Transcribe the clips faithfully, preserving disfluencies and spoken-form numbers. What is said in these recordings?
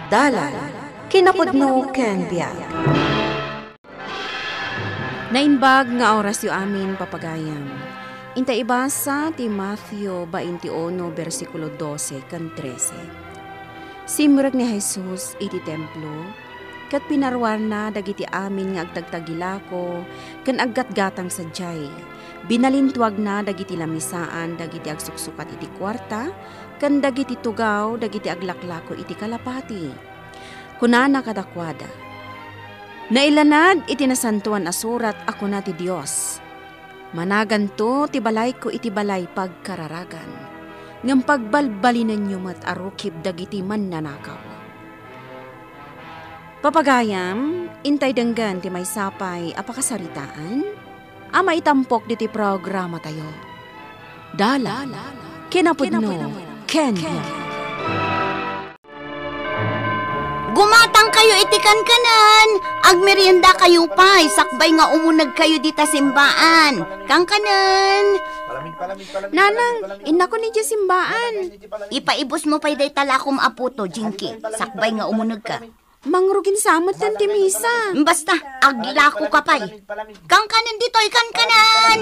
Dalan, kinapudno ken biag. Naimbag nga orasyo amin, papagayam. Inta ibasa ti Mateo twenty-one, bersikulo dose ken trese. Simrek ni Jesus iti templo, ket pinaruarna dagiti amin nga agtagtagilako ken aggatgatang sadiay. Binalintuagna dagiti lamisaan dagiti agsuksukat iti kuarta, ken dagiti tugaw dagiti aglaklako iti kalapati. Kunana kadakuada, "Nailanad iti Nasantoan a Surat a kuna ti Dios, 'Managanto ti balayko iti balay pagkararagan, ngem pagbalbalinenyo met a rukib dagiti mannanakaw.'" Papagayam, intay denggen ti maysa pay a pakasaritaan a maitampok ditoy programatayo. Dalan, kinapudno, ken biag. Gumatangkayo iti kankanan. Agmeriendakayo pay sakbay nga umunegkayo dita simbaan. Kankanan. Nanang, innakon idiay simbaan. Ipaibusmo pay dayta lakom a puto, Jinky, sakbay nga umunegka. Mangruginsa met ti misa. Basta, aglakoka pay. Kankanan ditoy, kankanan!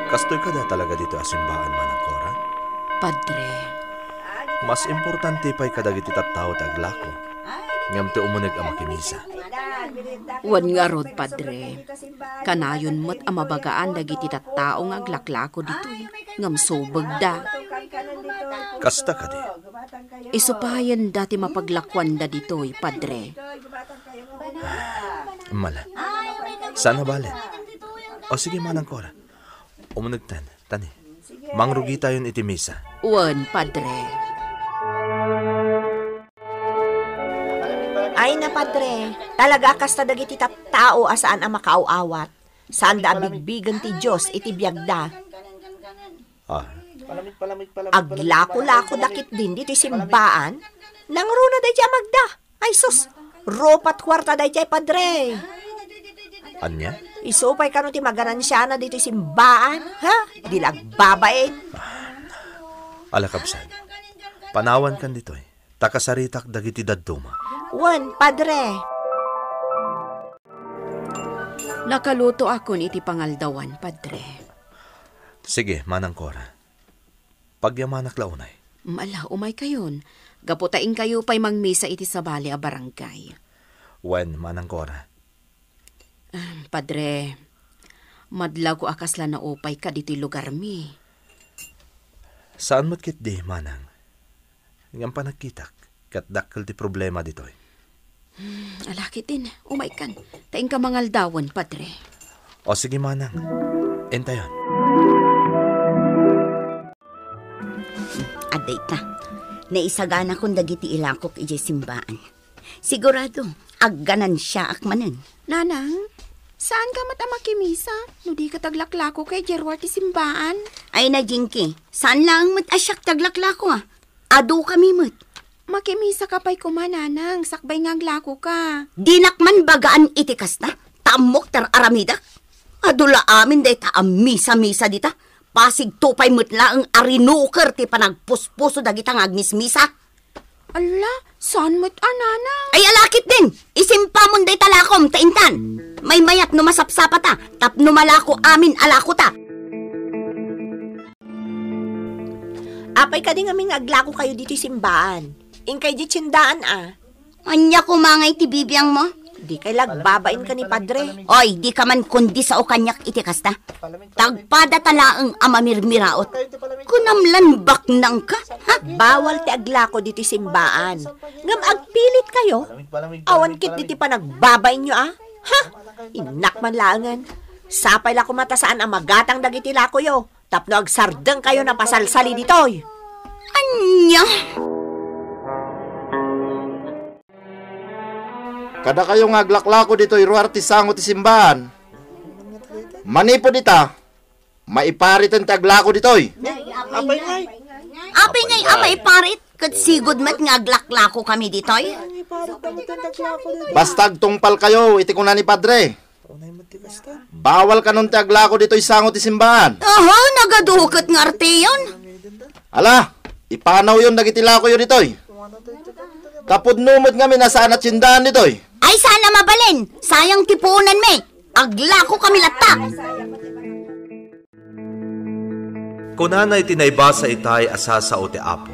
Kastoy kada talaga ditoy a simbaan, Manang Cora? Padre. Mas importante pay kadagiti tattao ti aglako, ngem ti umuneg a makimisa. Wen ngarud, Padre. Kanayon met a mabagaan dagiti tattao nga aglaklako ditoy, ngem subegda. Kasta kadi? Isu payen dati mapaglakuanda ditoy, Padre. Mala. Saan a balen? O sige, Manang Cora. Umunegtan, tani. Mangrugitayon iti misa. Wen, Padre. Ay na, Padre. Talaga kasta dagiti tattao a saan a makaaw-awat. Saanda a bigbigen ti Dios iti biagda. Ah. Aglako-lakoda ketdin ditoy simbaan. Nangruna daydiay a magda. Ay sus, rupat kuarta daydiay, Padre. Ania? Isu pay kano ti maganansiana ditoy simbaan, ha? Di la agbabain. Ala, kabsat. Panawankan ditoy. Ta kasaritak dagiti dadduma. Wen, Padre. Nakalutoakon iti pangaldawan, Padre. Sige, Manang Cora. Pagyamanak la unay. Ala, umaykayon. Gapu ta inkayo pay mangmisa iti sabali a barangay. Wen, Manang Cora. Ah, Padre, madlawko a kasla naupayka ditoy lugarmi. Saan met ketdi, Manang. Ngem panagkitak, ket dakkel ti problema ditoy. Hmm, ala ketdin, umaykan. Ta inka mangaldawen, Padre. O sige, Manang. Entayon. Adda ita, naisaganakon dagiti ilakok idiay simbaan. Sigurado, agganansiaak manen. Nanang, saanka met a makimisa no dika aglaklako idiay ruar ti simbaan? Ay na, Jinky, saan laeng met a siak ti aglaklako, a. Adu kami met. Makimisaka pay koma, Nanang, sakbay nga aglakoka. Dinak man bagaan iti kasta, ta ammok ti ar-aramidak. Adu la amin dayta a misa-misa dita. Pasigto pay met laeng a rinuker ti panagpuspuso dagita nga agmismisa. Ala, saan met a, Nanang? Ay, ala ketdin! Isimpamon dayta lakom ta intan. Maymayat no masapsapata, tapno malako amin a lakota. Apay kadi ngamin nga aglakokayo ditoy simbaan? Inkay di tiendaan, a. Ania koma ngay ti bibiangmo? Dikay la agbabain ken ni Padre. Oy, dika man kundi sao kaniak iti kasta. Tagpada ta laeng a mamirmiraot. Kunam lan baknangka, ha? Bawal ti aglako ditoy simbaan. Ngem agpilitkayo? Awan ketdi ti panagbabainyo, a? Ha? Innak man laengen. Sapay la koma ta saan a magatang dagiti lakoyo tapno agsardengkayon a pasalsali ditoy. Ania? Kadakayo nga aglaklako ditoy ruar ti sango ti simbaan. Manipud ita, maipariten ti aglako ditoy. Apay ngay. Apay ngay a maiparit? Ket sigud met nga aglaklako kami ditoy. Basta agtungpalkayo iti kuna ni Padre. Bawal kanon ti aglako ditoy sango ti simbaan. Aha, nagaduket nga arteyon. Ala, Ipanawyon dagiti lakoyo ditoy. Tapudno met ngamin a saan a tiendaan ditoy. Ay, saan a mabalin. Sayang ti puonanmi. Aglako kami latta. Kunana iti naibasa itay a sasao ti Apo.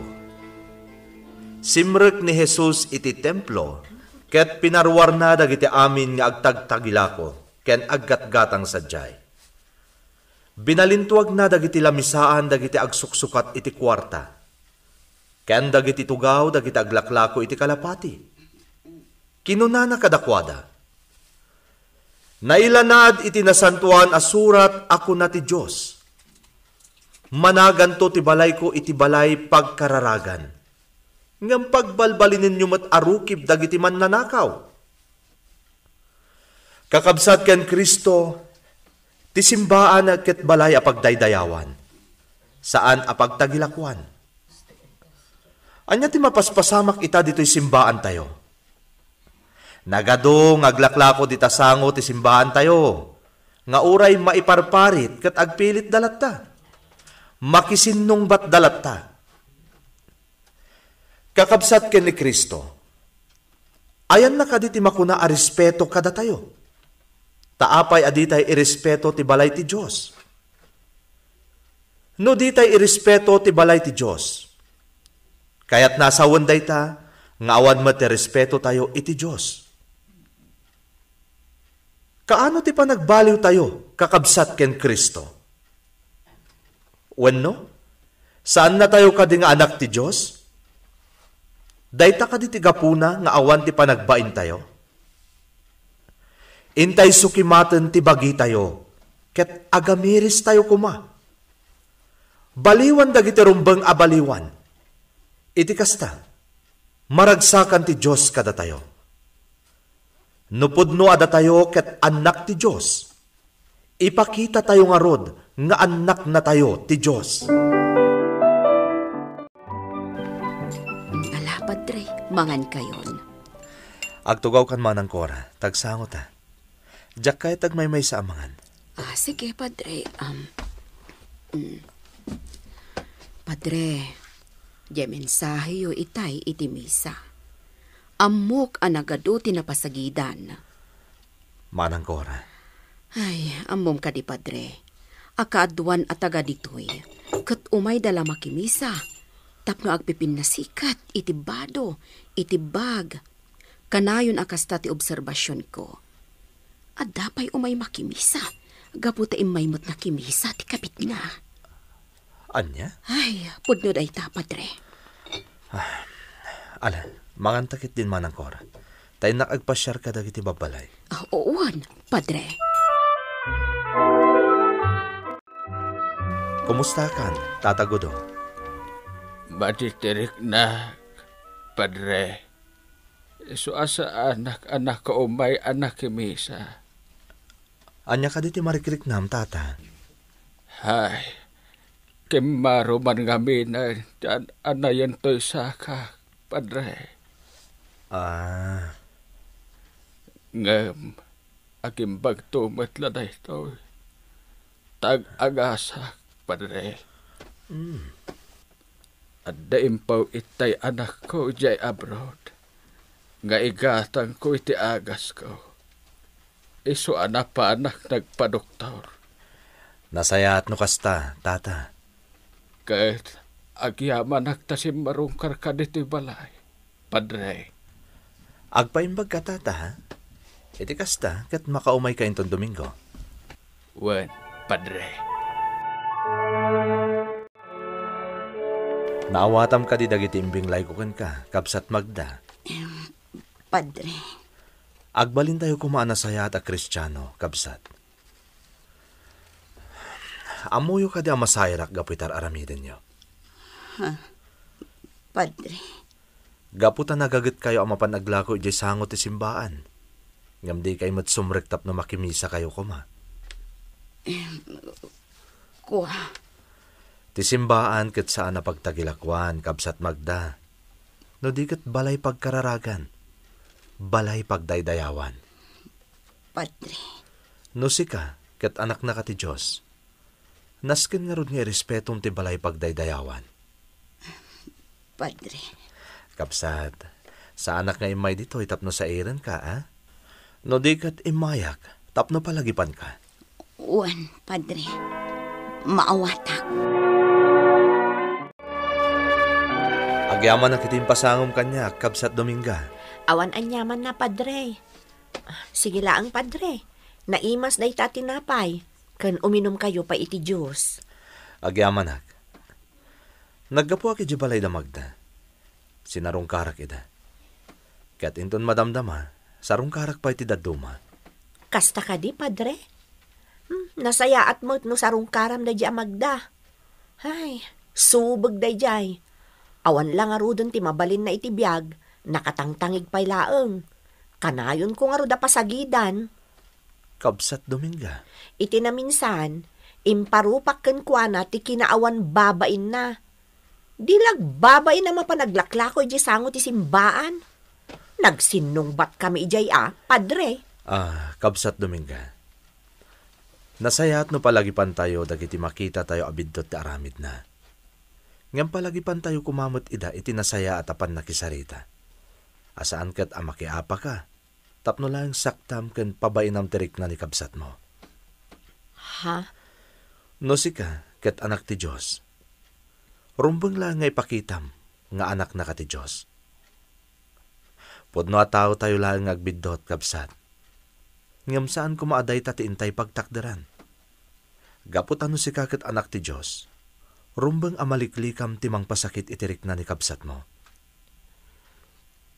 Simrek ni Jesus iti templo ket pinaruarna dagiti amin nga agtagtagilako ken aggatgatang sadiay. Binalintuagna dagiti lamisaan dagiti agsuksukat iti kuarta, ken dagiti tugaw dagiti aglaklako iti kalapati. Kinunana kadakuada, "Nailanaad iti Nasantoan a Surat a kuna ti Dios, 'Managanto ti balayko iti balay pagkararagan, ngem pagbalbalinenyo met a rukib dagiti mannanakaw.'" Kakabsat ken Cristo, ti simbaan ket balay a pagdaydayawan, saan a pagtagilakoan. Ania ti mapaspasamak ita ditoy simbaantayo? Nagadu nga aglaklako dita sango ti simbaantayo, nga uray maiparparit ket agpilitda latta. Makisinnungbatda latta. Kakabsat ken ni Cristo, ayanna kadi ti makuna a respeto kadatayo? Ta apay a ditay irespeto ti balay ti Dios? No ditay irespeto ti balay ti Dios, kayatna a sawen dayta nga awan met ti respetotayo iti Dios. Kaano ti panagbaliwtayo, kakabsat ken Cristo? Wenno, saannatayo kadi nga anak ti Dios? Dayta kadi ti gapuna nga awan ti panagbaintayo? Intay sukimaten ti bagitayo, ket agamiristayo koma. Baliwan dagiti rumbeng a baliwan. Iti kasta, maragsakan ti Dios kadatayo. No pudno a datayo ket annak ti Dios, ipakitatayo ngarud nga annaknatayo ti Dios. Ala, Padre, mangankayon. Agtugawkan, Manang Cora, ta agsango ta. Diak kayat agmaymaysa a mangan. Ah, sige, Padre. Um, mm. Padre, diay mensaheyo itay iti misa. Ammok a nagadu ti napasagidan. Manang Cora. Ay, ammom kadi, Padre, a kaaduan a taga ditoy, ket umayda la makimisa, tapno agpipinnasikat iti bado, iti bag. Kanayon a kasta ti obserbasionko. Adda pay umay makimisa, gapu ta immay met nakimisa ti kapitna. Ania? Ay, pudno dayta, Padre. Ah, ala, manganta ketdin, Manang Cora. Ta innak agpasiar kadagiti babbalay. Ah, uwan, Padre. Kumustakan, Tata Gudo? Matitiriknak, Padre. Isu a saanak a nakaumay a nakimisa. Ania kadi ti marikriknam, Tata? Hay, kimmaro man ngamin a, a nayentoy sakak, Padre. Ah. Ngem, agimbagto met la daytoy. Tag-agasak, Padre. Mm. Adda imbaw itay anakko idiay abroad, nga igatangko iti agasko. Isu a napanak nagpadoktor. Nasayaat no kasta, Tata. Ket agyamanak ta simmarungkarka ditoy balay, Padre. Agpaimbagka, Tata, ha? Iti kasta, ket makaumayka inton Domingo. Wen, Padre. Naawatam kadi dagiti imbinglayko kenka, Kabsat Magda? Em, Padre. Agbalintayo koma a nasayaat a Kristiano, Kabsat. Ammoyo kadi a masayarak gapu iti ar-aramidenyo? Ha? Padre. Gapu ta nagagetkayo a mapan aglako idiay sango ti simbaan, ngem dikay met sumrek tapno makimisakayo koma. Em, kua. Ti simbaan ket saan a pagtagilakoan, Kabsat Magda. No di ket balay pagkararagan, balay pagdaydayawan. Padre. No sika ket anaknaka ti Dios, nasken ngarud nga irespetom ti balay pagdaydayawan. Padre. Kabsat, saanak nga immay ditoy tapno sairenka, a? No di ket immayak, tapno palagipanka. Wen, Padre. Maawatak. Agyamanak iti impasangom kaniak, Kabsat Dominga. Awan aniamanna, Padre. Sige laeng, Padre. Naimas dayta a tinapay, ken uminumkayo pay iti juice. Agyamanak. Naggapuak idiay balay da Magda. Sinarungkarak ida. Ket inton madamdama, sarungkarak pay ti dadduma. Kasta kadi, Padre? Hmm, nasayaat met no sarungkaram daydiay a Magda. Ay, subeg daydiay. Awan la ngaruden ti mabalinna iti biag, nakatangtangig pay laeng. Kanayonko ngarud a pasagidan. Kabsat Dominga. Iti naminsan, imparupak kenkuana ti kinaawan babainna. Di la agbabain a mapan aglaklako idiay sango ti simbaan. Nagsinnungbatkami idiay a, Padre. Ah, Kabsat Dominga. Nasayaat no palagipantayo dagiti makitatayo a biddut ti aramidna. Ngem palagipantayo koma met ida iti nasayaat a pannakisarita. A saan ket a makiapaka, tapno laeng saktam ken pabainam ti rikna ni kabsatmo. Ha? No sika ket anak ti Dios, rumbeng laeng nga ipakitam nga anaknaka ti Dios. Pudno a taotayo laeng nga agbiddut, kabsat. Ngem saan koma a dayta ti intay pagtakderan. Gapu ta no sika ket anak ti Dios, rumbeng a maliklikam ti mangpasakit iti rikna ni kabsatmo.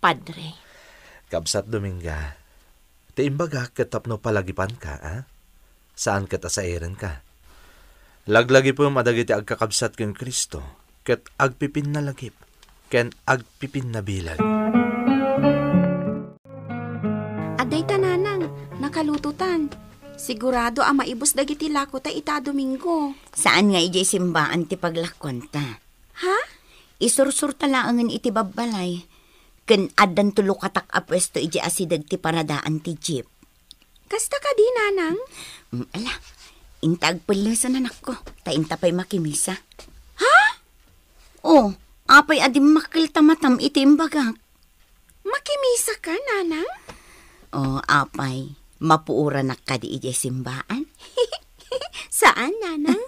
Padre. Kabsat Dominga, ti imbagak ket tapno palagipanka, a? Saan ket a sairenka. Laglagipem a dagiti agkakabsat ken Cristo ket agpipinnalagip ken agpipinnabileg. Adda ita, nanang, nakalutotan. Sigurado a maibus dagiti lakota ita a Domingo. Saan nga idiay simbaan ti paglakuanta. Ha? Isursurta laengen iti babbalay. Ken addanto lukatak a puesto idiay asideg ti paradaan ti jeep. Kasta kadi, nanang? Mm, ala, inta agpellesen, anakko, ta inta pay makimisa. Ha? O, apay a dimmakkel ta matam iti imbagak? Makimisaka, nanang? O, apay, mapuoranak kadi idiay simbaan? Saan, nanang?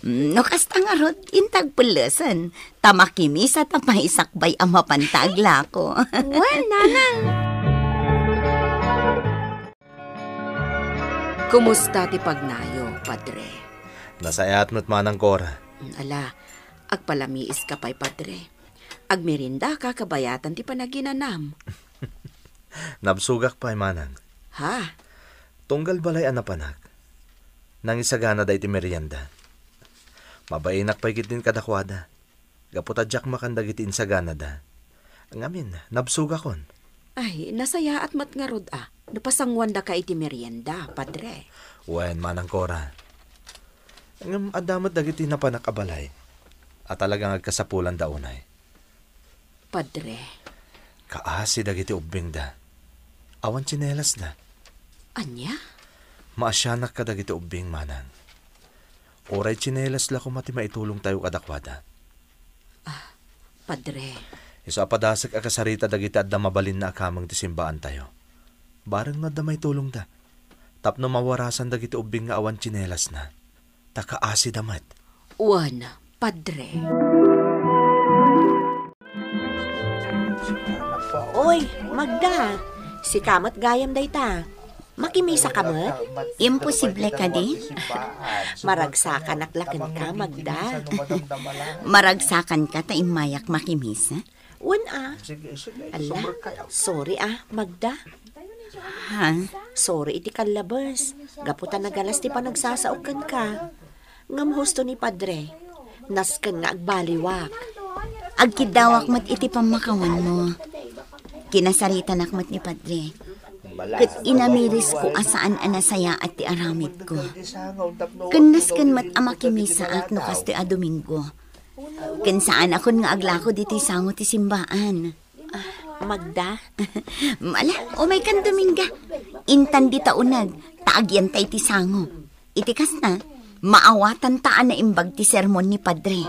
Mm, no kasta ngarud, inta agpellesen, ta makimisa ta pay sakbay a mapanta aglako. Wen, nanang. Kumusta ti pagnayo, Padre? Nasayaat met, Manang Cora. Ala, agpalamiiska pay, Padre. Agmeriendaka kabayatan ti panaginanam. Nabsogak pay, Manang. Ha? Tunggal balay a napanak, nangisaganada iti merienda. Mabainak pay ketdin kadakuada, gapu ta diak makan dagiti insaganada. Ngamin, nabsogakon. Ay, nasayaat met ngarud a, no pasanguandaka iti merienda, Padre. Wen, Manang Cora. Ngem adda met dagiti napanak a balay a talaga nga agkasapulanda unay. Padre. Kaasi dagiti ubbingda. Awan tsinelasda. Ania? Maasianak kadagiti ubbing, Manang. Uray tsinelas la koma ti maitulongtayo kadakuada. Ah, Padre. Isu a padasek a kasarita dagiti adda mabalinna a kameng ti simbaantayo. Bareng no adda maitulongda. Tapno mawarasan dagiti ubbing nga awan tsinelasna. Ta kaasida met. Wen, Padre. Oy, Magda. Sika met gayam dayta. Makimisaka met? Imposible kadi? Maragsakanak la kenka, Magda. Maragsakanka ta immayak makimisa? Wen a. Ala, sorry a, Magda. Ha? Sorry iti kallabes. Gapu ta nagalas ti panagsasaok kenka. Ngem husto ni Padre, nasken nga agbaliwak. Agkiddawak met iti pammakawanmo. Kinasaritanak met ni Padre. Ket inamirisko a saan a nasayaat ti aramidko. Ken nasken met a makimisaak no kastoy a Domingo. Ken saanakon nga aglako ditoy sango ti simbaan. Ah, Magda? Ala, umaykan, Dominga. Intan dita uneg, ta agyantay ti sango. Iti kasta, maawatanta a naimbag ti sermon ni Padre.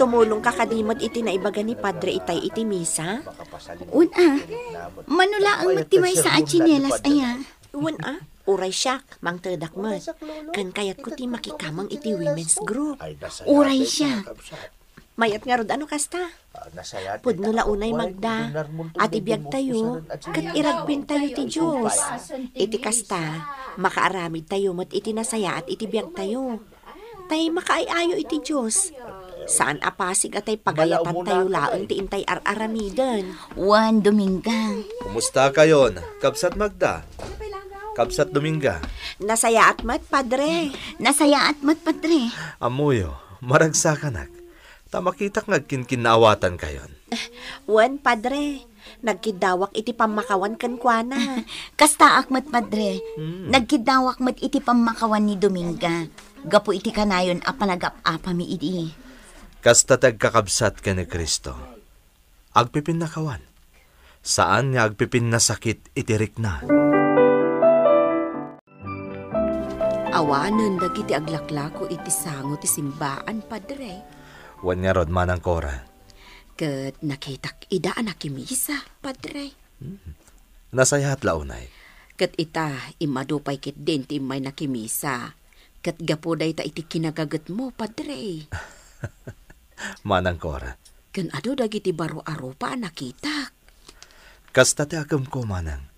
Tumulongka kadi met iti naibaga ni Padre itay iti misa? Wen a, mano laeng met ti maysa a tsinelas aya. Wen a, uray siak, mangtedak met. Ken kayatko ti makikameng iti women's group. Uray siak. Mayat ngarud a no kasta. Pudno la unay, Magda, a ti biagtayo ket iragpentayo ti Dios. Iti kasta, makaaramidtayo met iti nasayaat iti biagtayo. Tay makaay-ayo iti Dios. Saan a pasig a tay pagayatantayo laeng ti intay ar-aramiden. Wen, Dominga. Kumustakayon, Kabsat Magda? Kabsat Dominga? Nasayaat met, Padre. Nasayaat met, Padre. Ammoyo, maragsakanak. Ta makitak nga agkinkinnaawatankayon. Wen, Padre, nagkiddawak iti pammakawan kenkuana. Kastaak met, Padre. Hmm. Nagkiddawak met iti pammakawan ni Dominga, gapu iti kanayon a panagap-apami idi. Kasta ti agkakabsat ken ni Cristo. Agpipinnakawan. Saan nga agpipinnasakit iti rikna. Awanen dagiti aglaklako iti sango ti simbaan, Padre. Wen ngarud, Manang Cora. Ket nakitak ida a nakimisa, Padre. Hmm. Nasayaat la unay. Ket ita, immadu pay ketdin ti immay nakimisa. Ket gapu dayta iti kinagagetmo, Padre. Manang Cora. Ken adu dagiti baro a rupa a nakitak. Kasta ti akemko, Manang.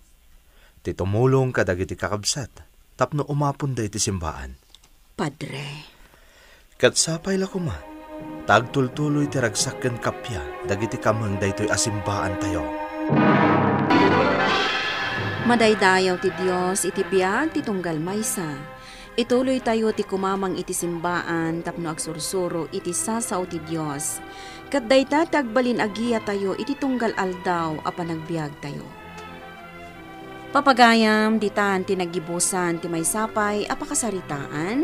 Ti tumulong kadagiti kakabsat tapno umaponda iti simbaan. Padre. Ket sapay la koma, ta agtultuloy ti ragsak ken kappia dagiti kameng daytoy a simbaantayo. Madaydayaw ti Dios iti biag ti tunggal maysa. Ituloytayo ti kumamang iti simbaan tapno agsursuro iti sasao ti Dios. Ket dayta ti agbalin a giyatayo iti tunggal aldaw a panagbiagtayo. Papagayam, ditan ti naggibusan ti maysa pay a pakasaritaan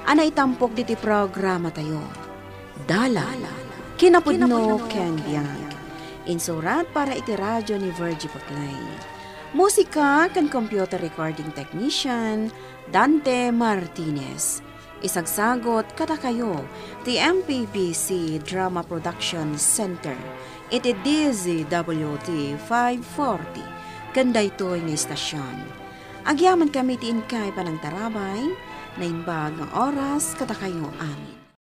a naitampok ditoy programatayo. Dalan, kinapudno ken biag. Insurat para iti radio ni Virgie Paclay. Musika ken computer recording technician, Dante Martinez. Isagsagot kadakayo ti M P B C Drama Production Center iti D Z W T five forty ken daytoy nga istasion. Agyamankami ti inkay panangtarabay, naimbag nga oras kadakayo amin.